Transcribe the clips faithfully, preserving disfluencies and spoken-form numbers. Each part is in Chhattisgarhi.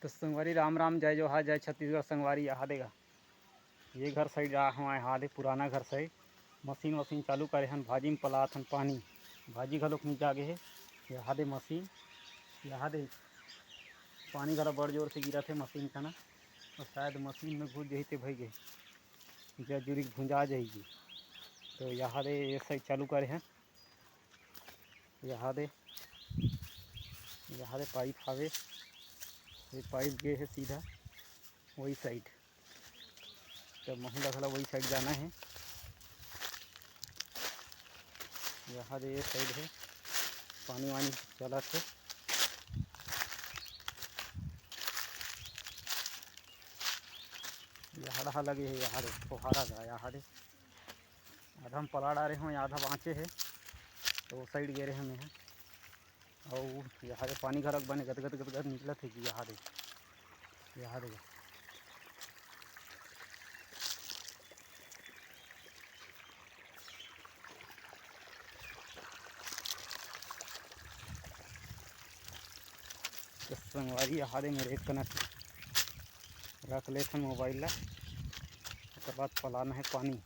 तो संगवारी राम राम, जय जोहार, जय छत्तीसगढ़। संगवारी, यहाँ दे गा, ये घर side जा हमारे, यहाँ दे पुराना घर side। मशीन वशीन चालू करे हन, भाजी में पलात हन पानी, भाजी घलोक नहीं जागे हे। यहाँ दे मशीन, यहाँ दे पानी घला बड़ जोर से गिरत हे मशीन कना, और शायद मशीन में घुस जही ते भई गे, जजुरी भुंजा जाही। तो यहाँ दे ये side चालू करे हन, यहाँ दे, यहाँ दे पाइप हावे, ये पाइप गे हे सीधा वही side। तो महिला घला वही side जाना है। यहाँ दे ये side है, पानी वानी चलत है। यहाँ रहा लगे है, यहाँ दे फुहारा गा, यहाँ दे आधा हम पला डारे हों, आधा बाँचे है, तो वो side गे रहे हम यहाँ। अउ यहाँ दे पानी घलक बने गदगद गदगद निकलत हे जी, यहाँ दे, यहाँ दे। तो संगवारी, यहाँ दे मेरे एक कनक रख लेथन मोबाइल ला, ओकर बाद पलाना है पानी।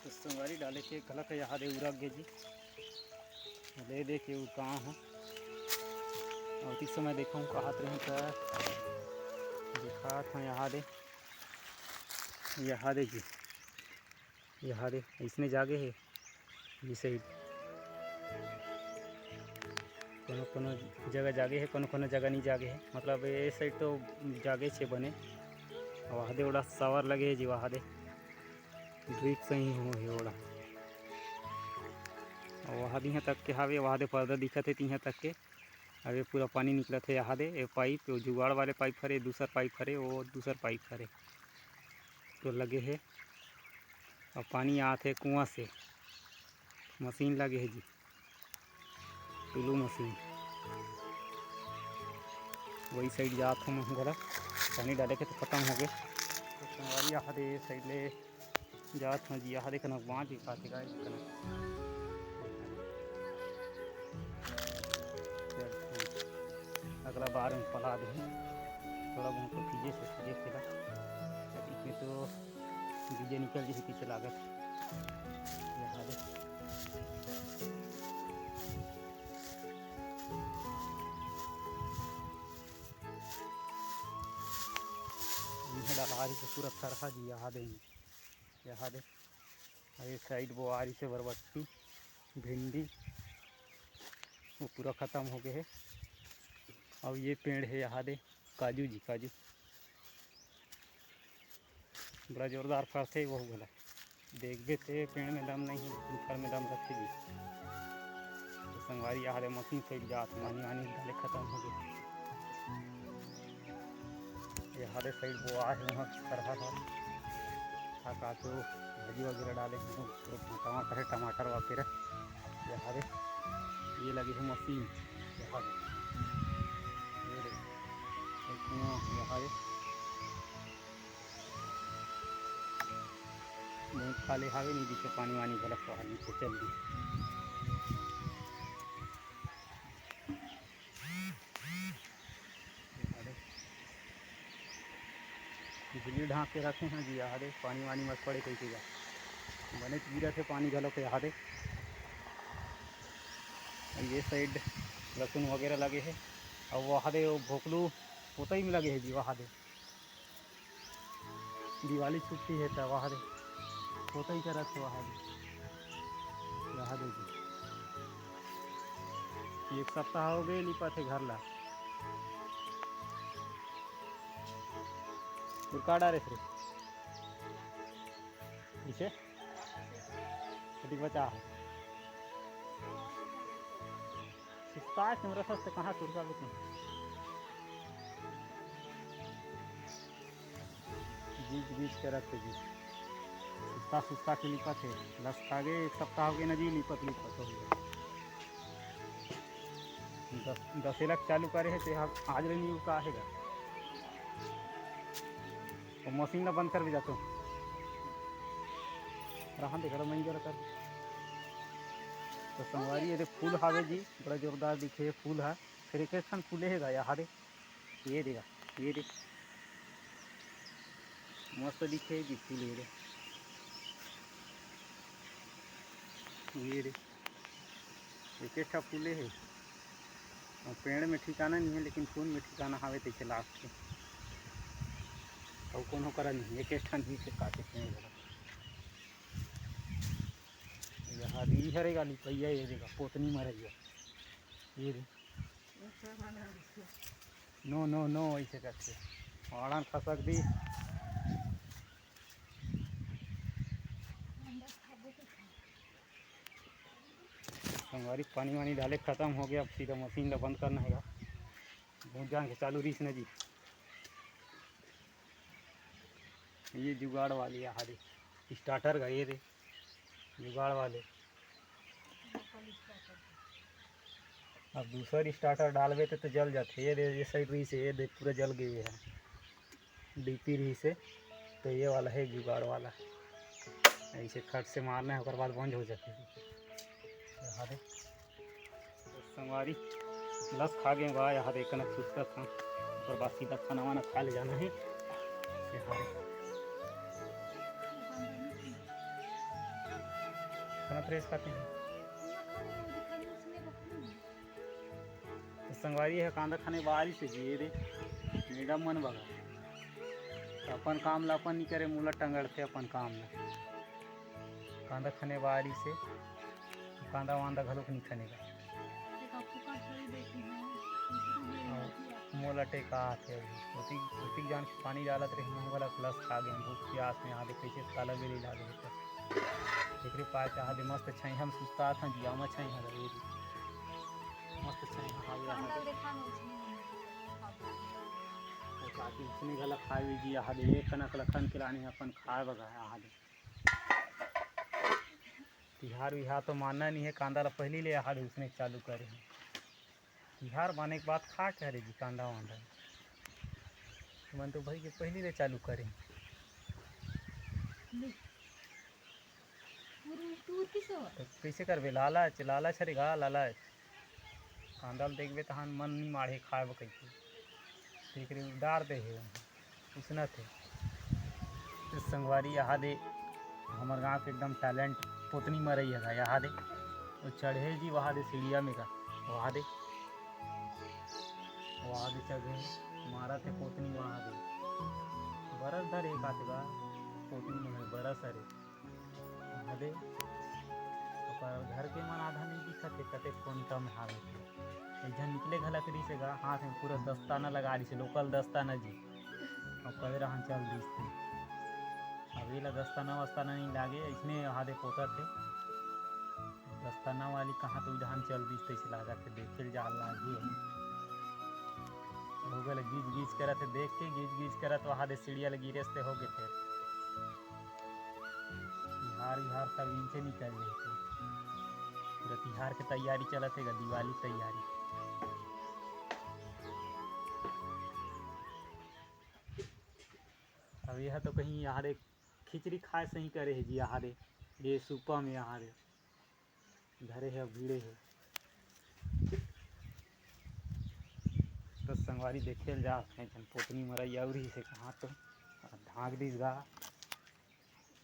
तो संगवारी, डाले के घलक यहाँ दे उरक गे जी, ले दे के उरका हो। और इस समय देखा हूँ, कहत रहे तो दिखात हूँ यहाँ दे, यहाँ दे जी, यहाँ दे इसने जागे है। ये side कोनो कोनो जगह जागे है, कोनो कोनो जगह नहीं जागे है। मतलब ये side तो जागे छे बने, और वहाँ दे ओड़ा सवार लगे है जी, वहाँ दे drip सही हो है ओड़ा। और वहाँ दे यहाँ तक के हावे, वहाँ दे पर्दा दिखत है, तिहाँ तक के। अब ये पूरा पानी निकलत है यहाँ दे, ये पाइप, वो जुगाड़ वाले पाइप हरे, दूसर पाइप हरे, वो दूसर पाइप हरे, तो लगे है। और पानी आत है कुआं से, मशीन लगे है जी, टुलू मशीन। वही side जात हूँ मैं घला, पानी डाले के तो खत्म हो गए। तो संगवारी, यहाँ दे side ले जात हूँ जी, यहाँ दे कनक बाँच दिखाते गाय कनक। अगला बार में पला दे, थोड़ा बहुत तो खींचे से खींचे खेला, इसमें तो बीजे निकल जही पीछे लागत। यहाँ दे। इन्हें डलहारी से पूरा थरहा जी यहाँ दे, यहाँ दे। और ये side बोआरी से बरबट्टी, भिंडी, वो पूरा खत्म हो गए है। अब ये पेड़ है यहाँ दे, काजू जी, काजू। बड़ा जोरदार फरथे, वहू घला। देखबे ते पेड़ में दम नहीं है, लेकिन फर में दम रखे जी। तो संगवारी, यहाँ ले मशीन से जात, पानी वानी डाले खत्म हो गए। ये हरे side बोआ है, वहाँ सरहा था। था का तो भाजी वगैरह डाले हैं, तो टमाटर है, टमाटर वगैरह। ये हरे, ये लगे है मशीन, ये हरे। ये रे, एक कुआं, ये हरे। बहुत खाली हावे नहीं, जिसे पानी वानी घलक बाहर नीचे चल दी। बिजली ढांक के रखे हैं जी, यहाँ दे पानी वानी मत पड़े कहीं के। बने गिरत हे पानी घलो के यहाँ दे। ये side लहसुन वगैरह लगे है, और वहाँ दे वो भोकलू पोतई में लगे है जी, वहाँ दे। दिवाली छुट्टी हे त वहाँ दे पोतई करत हे, वहाँ दे, वहाँ दे जी। एक सप्ताह हो गए लिपत हे घर ला। और का डारे फिर पीछे? छोटी बचा है। सिस्ताय से मेरा सबसे कहाँ सुरका लेकिन बीच बीच के रख दीजिए। सुस्ता सुस्ता के लिपत हे। लस खा गे, एक सप्ताह हो गे ना जी, लिपत लिपत हो गे। दस, दसेला के चालू करे हे, ते ह आज ले नहीं उका हे गा। तो मशीन ला बंद कर भी जातो। रहा देख रहा, मैं जरा कर। तो संगवारी, ये दे फूल हावे जी, बड़ा जोरदार दिखे फूल हा। फिर एक एक ठन फूले हे गा, यहाँ दे। ये दे गा, ये दे। मस्त दिखे जी फूल, ये दे। ये दे। एक एक ठा फूले हे। और पेड़ में ठिकाना नहीं है, लेकिन फूल में ठिकाना हावे, तैसे लास्ट के। और कोनो करा नहीं, एक एक ठन ही से काटे पेड़ लगा। यहाँ दी हरे गाली पहिया, ये देखा, पोतनी मरैया। ये दे। नो, नो, नो, ऐसे करके। आड़न खसक दी। संगवारी, पानी वानी डाले खत्म हो गया, अब सीधा मशीन ला बंद करना है। बहुत जान के चालू रहीस ना जी। ये जुगाड़ वाली यहाँ दे, स्टार्टर का ये दे, जुगाड़ वाले। अब दूसर स्टार्टर डालबे तो, तो जल जाते। ये दे, ये साइड रहीस हे, ये दे पूरा जल गए है, डीपी रहीस हे, तो ये वाला है जुगाड़ वाला। ऐसे खट से मारना है, ओकर बाद बंद हो जाते। यहाँ दे। संगवारी, लस खा गे गा, यहाँ दे कनक सुस्ता था, ओकर बाद सीधा खाना वाना खा ले जाना है। यहाँ दे। खाना फ्रेश खाते हैं। तो संगवारी है कांदा खाने बारी से जी, ये दे, मैडम मन बगा। तो अपन काम ला अपन नहीं करे, मुला टंगड़ते अपन काम ला। कांदा खाने बारी से, कांदा वांदा घलोक नहीं खाने का। मोला टेका आथे अभी। ओती, ओती जान के पानी डालत रही, मुंह वाला प्लस खा गए, भूख प्यास में आगे कैसे ताला बेली लागे होता। एकरे पाए चाह दे मस्त छाई, हम सुस्ता था जिया में छाई हर ये। मस्त छाई हर ये। कांदा देखा नहीं उसने। तो काकी उसने गला खाए भी जी, आहा दे, एक कनक लखन के लाने अपन खाए बगा है, आहा दे। तिहार विहार तो मानना नहीं है, कांदा ला पहली ले आहा दे उसने चालू करे हैं। तिहार माने के बाद खा के हरे जी कांदा वांदा। मन तो भाई के पहली ले चालू करे हैं। ले। तू, तू किसे हो? तो कैसे करबे? लालच, लालच हरे गा, लालच। कांदा ल देखबे तहान मन नहीं माढ़े खाए बर कहिके। तेकरे उधार दे हे, उसना थे। तो संगवारी, यहाँ दे हमर गांव के एकदम टैलेंट पोतनी मरई है, यहाँ दे। वो चढ़े जी, वहाँ दे सीढ़िया में का, वहाँ दे, वहाँ दे चढ़े, मारा थे पोतनी वहाँ दे। बरस धर एक आध बा, पोतनी में बरस हरे। अरे, ओकर घर के मन आधा नहीं दिखत हे, कते कोन कम हावे के। एक झन निकले घलक रहिस हे गा, हाथ में पूरा दस्ताना लगा रहिस हे, लोकल दस्ताना जी। अब कहे रहन चल दिस ते। अब एला दस्ताना वस्ताना नहीं लागे, अइसने हाथे पोतत हे। दस्ताना वाली कहाँ तो उधान चल दिस, तइसे लागत हे, देखे ल जाल लागे। हो गए गीच गीच करत हे, देख के गीच गीच करत वहाँ दे सीढ़िया ले गिरे से हो गए थे। तिहार विहार सब इनसे निकल जाते। पूरा तिहार के तैयारी चलत हे गा, दिवाली तैयारी। अब यह तो कहीं यहाँ दे खिचड़ी खाए सही करे हे जी, यहाँ दे ये सूपा में यहाँ दे धरे हे, भीड़े हे। तो संगवारी देखे ल जा, एक झन पोतनी मरई आउर ही से कहाँ तो ढांक दिस गा।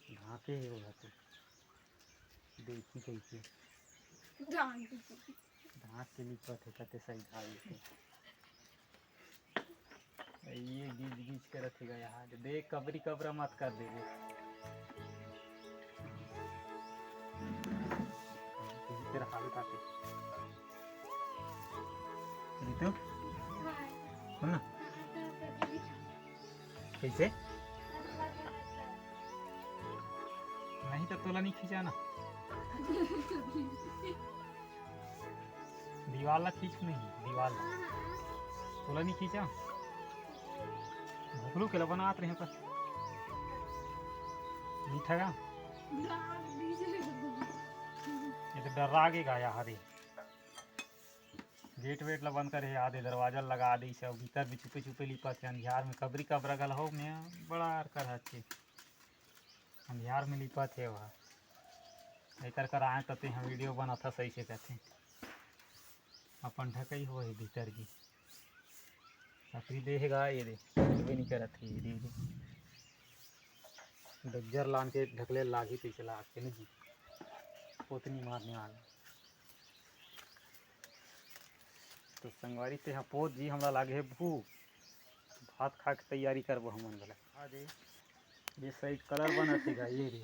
ढांके हे ओला तो। देखी कइसे। ढांक दिस। ढांक के लिपत हे, कते सही ढाई के। ये गीच गीच करत हे गा यहाँ। देख, कबरी कबरा मत कर दे रे। तेरा हाल काटे। रितु? सुन ना। कैसे? नहीं तो तोला नहीं खींचा ना। दीवार ला खींच नहीं, दीवार ला। तोला नहीं खींचा। भुकलू के ला बनात रहे पर। मीठा गा? ये तो डर्रा गे गा यार, ये गेट वेट ला बंद करे, याद हे, दरवाजा लगा दे, सब भीतर भी छुपे छुपे लिपत हे, अंधियार में कबरी कबरा गल हो, मैं बड़ा अरकर हचे, अंधियार में लिपत हे वह। एकर कर आए तो ते हम वीडियो बनाथा सही से कथे, अपन ढकई हो हे भीतर की। छतरी देहे गा, ये दे, मिलबे नहीं करत हे, ये दे, ये दे। डज्जर लान के ढकले लागही तइसे लागथे न जी, पोतनी मारने वाला। तो संगवारी ते हा पोत जी, हमला लागे हे भूख, भात खा के तैयारी करबो हमन घला। आ दे, ये साइड कलर बनत हे गा, ये दे।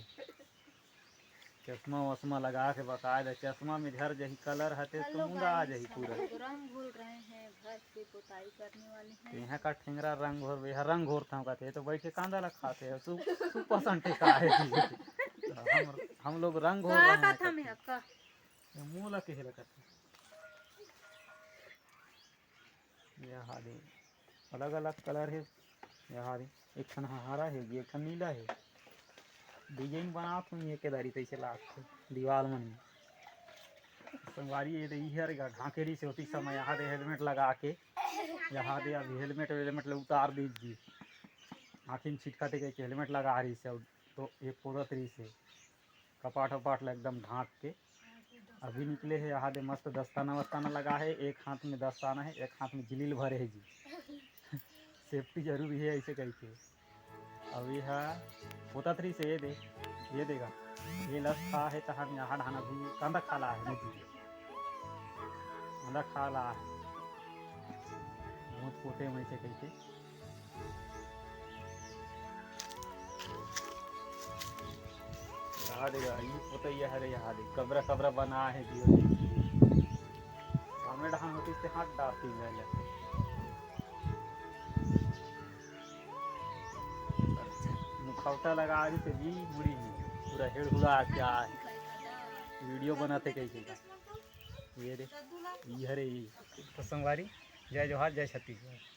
चश्मा वश्मा लगा के बकायदा, चश्मा में झर जही, कलर हते तो हेलो मुंदा आ गाइस, जही हम पूरा। लोग रंग घोल रहे हैं, घर की पुताई करने वाले हैं। तेहा का ठेंगरा रंग घोर, बेहा रंग घोर था कहते तो बैठ के कांदा ला खाते हैं, सु सुपसंटे का है जी। तो हम हम लोग रंग घोर का रहे हैं का था कहते। मैं का? ये मुंह ला के हेला करते। ये हा दे, अलग-अलग कलर हे। ये हा दे, एक ठन ह हरा हे, एक ठन नीला हे। डिजाइन बनात होही एके दारी तइसे लागथे दीवाल मन में। संगवारी ये दे, इहर गा ढांके रहिस हे ओती समय, यहाँ दे हेलमेट लगा के, यहाँ दे अब हेलमेट वेलमेट ले उतार दीजिए। आँखी में छिटकत हे कहिके हेलमेट लगा रहिस हे, तो ये पोदत रहिस हे। कपाट वपाट ला एकदम ढांक के अभी निकले हे। यहाँ दे मस्त दस्ताना वस्ताना लगा हे, एक हाथ में दस्ताना हे, एक हाथ में जिलील भरे हे जी। सेफ्टी जरूरी हे ऐसे कहिके। अभी हा पोतत रहिस हे, ये दे, ये दे गा, ये लस खा हे तहन यहाँ ढाना भी कंदा खाला हे ना जी, कंदा खाला हे। बहुत पोते में ऐसे कहिके। रहा दे, ये पोतैया हरे, यहाँ दे, कबरा कबरा बना हे दियो। हमरे डहान होती से हाथ डालती है ले। मुखौटा लगा रही से भी मुड़ी में पूरा हेड़हुड़ा के आ है। वीडियो बनाते कहीं कहीं का। ये दे, ये हरे, ये। तो संगवारी, जय जोहार, जय छत्तीसगढ़।